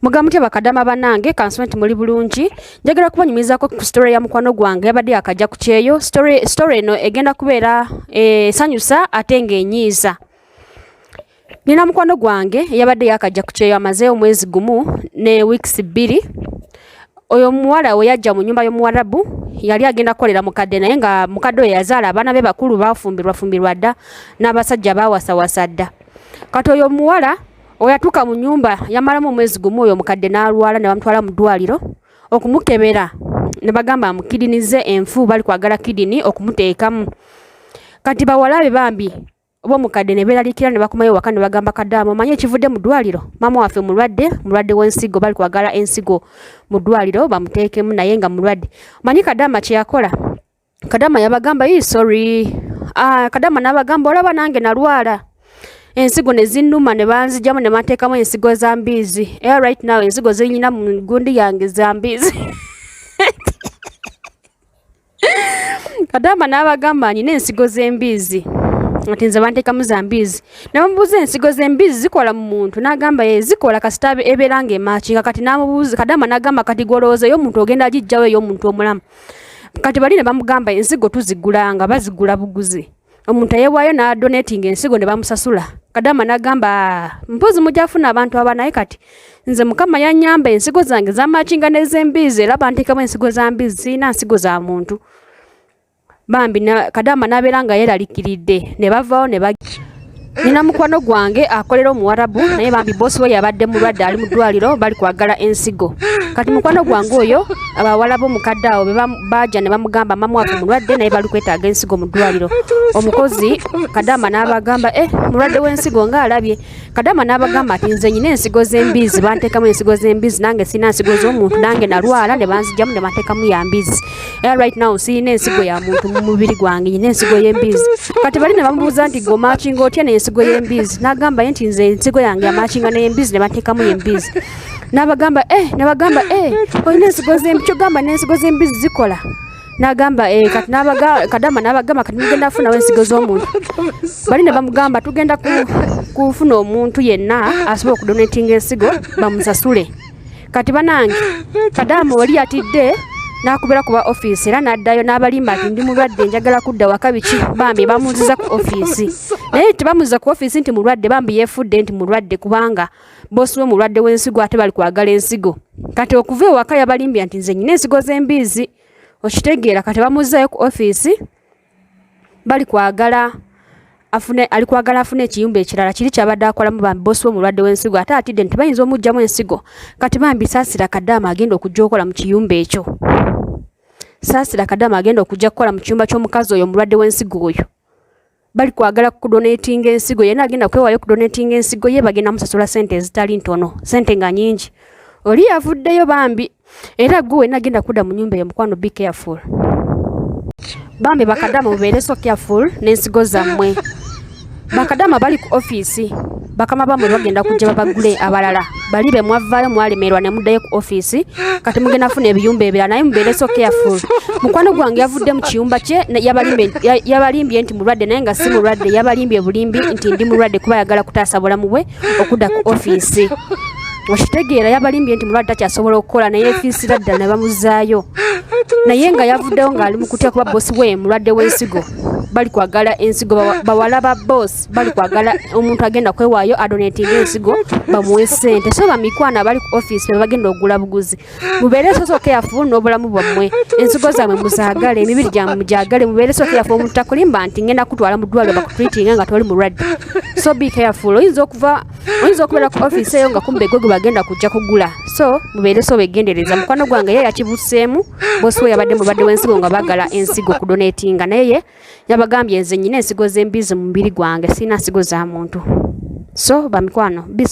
Muga mutya bakadama banange, kansome nti muli bulungi. Njagala kubanyumizaako ku story ya mukwano gwange yabadde akajja ku kyeyo. Story eno egenda kubeera esanyusa ate ng'enyiiza. Nina mukwano gwange yabadde yakajja ku kyeyo, amazeeyo omwezi gumu ne weeks 2. Oyo omuwala we yajja mu nyumba y'omuwarabu yali agenda kukolera mukadde, naye nga mukadde oyo yazaala abaana be bakulu, bafumbirwa fumbirwa dda n'abasajja bawasawasa dda. Kati oyo omuwala oyo atuuka mu nyumba yamalamu omwezi gumu, oyo omukadde n'alwala ne bamutwala mu ddwaliro okumukebera, ne bagamba mu kidney ze enfu, bali kwagala kidney okumuteekamu. Kati bawala be bambi oba omukadde ne beeraliikira ne bakomayo waka ne bagamba kadaamu, omanyi ekivudde mu ddwaliro, maama waffe mulwadde, mulwadde w'ensigo, bali kwagala ensigo mu ddwaliro bamuteekemu, naye nga mulwadde. Omanyi kadaama kye yakola? Kadaama yabagamba, "Yi, sorry." Ah, kadaama n'abagamba, "Olaba nange nalwala ensigo ne zinnuma ne banzigyamu ne banteekamu ensigo za mbiizi, era right now ensigo zenyina mu gundi yange za mbiizi." Kadaama n'abagamba, "Nyina ensigo z'embiizi, ati nze banteekamu za mbiizi." Ne bamubuuza, "Ensigo z'embiizi zikola mu muntu?" N'agamba, "Ye, zikola kasita ebeera ng'emaakinga." Kati n'amubuuza, kadaama n'agamba, "Kati gw'olowooza ey'omuntu ogenda agiggyawo ey'omuntu omulamu?" Kati bali ne bamugamba, "Ensigo tuzigula, nga bazigula buguzi, omuntu ayewaayo n'adonatinga ensigo ne bamusasula." Kadaama n'agamba, "Mpozi mujafuna abantu aba, naye kati nze Mukama yannyamba, ensigo zange zamakinga n'ez'embiizi, era banteekamu ensigo za mbiizi, sirina nsigo za muntu." Bambi kadaama n'abeera nga yeeraliikiridde ne bavaawo ne nina mukwano gwange akolera omuwarabu, naye bambi boosi we yabadde mulwadde, ali mu ddwaliro, bali kwagala ensigo. Kati mukwano gwange oyo, abawala b'omukadde awo baaja ne bamugamba, "Mama waffe mulwadde, naye bali kwetaaga ensigo mu ddwaliro." Omukozi kadaama n'abagamba, "Eh, mulwadde w'ensigo ng'alabye." Kadaama n'abagamba ati, "Nze nyina ensigo z'embiizi, banteekamu ensigo z'embiizi, nange sirina nsigo z'omuntu, nange nalwala ne banzigyamu ne banteekamu ya mbiizi, era right now sirina ensigo ya muntu mu mubiri gwange, nyina ensigo y'embiizi." Kati bali ne bamubuuza nti, "Gwe omakinga otya n'ensigo y'embiizi?" N'agamba ye nti, "Nze ensigo yange yamakinga n'embiizi ne banteekamu y'embiizi." N'abagamba, "Eh," n'abagamba, "Eh, olina ensigo z'embiizi, kyogamba n'ensigo z'embiizi zikola?" N'agamba, "Eh." Kati kadaama n'abagamba, "Kati mugenda kufunawo ensigo z'omuntu?" Bali ne bamugamba, "Tugenda kufuna omuntu yenna asobola okudonatinga ensigo bamusasule." Kati banange, kadaama oli yatidde n'akubira kuba ofiisi era n'addayo n'abalimba ati, "Ndi mulwadde, njagala kudda waka," biki. Bambi bamuziza ku ofiisi, naye tebamuziza ku ofiisi nti mulwadde, bambi yeefudde nti mulwadde kubanga boosi we mulwadde w'ensigo ate bali kwagala ensigo. Kati okuva ewaka yabalimbya nti, "Nze nyina ensigo z'embiizi," okitegeera? Kati bamuzzayo ku ofiisi, bali kwagala afune, ali kwagala afune ekiyumba ekirala kiri kyabadde akolamu. Bambi boosi we mulwadde w'ensigo ate atidde nti bayinza omuggyamu ensigo. Kati bambi saasira kadaama agenda okujja okukola mu kiyumba ekyo, saasira kadaama agenda okujja kukola mu kiyumba ky'omukazi oyo omulwadde w'ensigo oyo. Bali kwagala kudonatinga ensigo, yenna agenda kwewaayo kudonatinga ensigo ye bagenda musasula sente ezitali ntono, sente nga nyingi. Oli yavuddeyo bambi, era gwe wenna agenda kudda mu nyumba eyo, mukwano, be careful. Bambi bakadaama mubeere so careful n'ensigo zammwe. Bakadaama bali ku ofiisi, bakama bammwe bagenda kujja babagule abalala. Bali be mwavaayo mwalemerwa ne muddayo ku ofiisi, kati mugenda funa ebiyumba ebirala, naye mubeere so careful. Mukwano gwange yavudde mu kiyumba kye, yabalimbye nti mulwadde, naye nga si mulwadde, yabalimbye bulimbi nti ndi mulwadde kuba ayagala kutaasa bulamu bwe okudda ku ofiisi, okitegeera? Yabalimbye nti mulwadde, takyasobola okukola, naye efiisira ddala ne bamuzaayo, naye nga yavuddeyo ng'ali mu kutya kuba bosi we mulwadde w'ensigo, bali kwagala ensigo. Bawala ba bosi bali kwagala omuntu agenda kwewaayo adonatinga ensigo bamuwe ssente. So bamikwano abali ku ofiisi be bagenda okugula buguzi, mubeere so careful n'obulamu bwammwe, ensigo zammwe muzaagale, emibiri gyammwe mugyagale, mubeere so careful. Omuntu takulimba nti ngenda kutwala mu ddwaliro bakutreatinga nga toli mulwadde. So be careful, oyinza okubeera ku ofiisi eyo nga kumbe gwe gwe bagenda kujja kugula. So mubeere so begendereza. Mukwano gwange ye yakibuseemu, bosi we yabadde mulwadde w'ensigo nga baagala ensigo kudonatinga, naye ye yabagambye, "Nze nyina ensigo z'embiizi mu mubiri gwange, sirina nsigo za muntu." So bamikwano, be so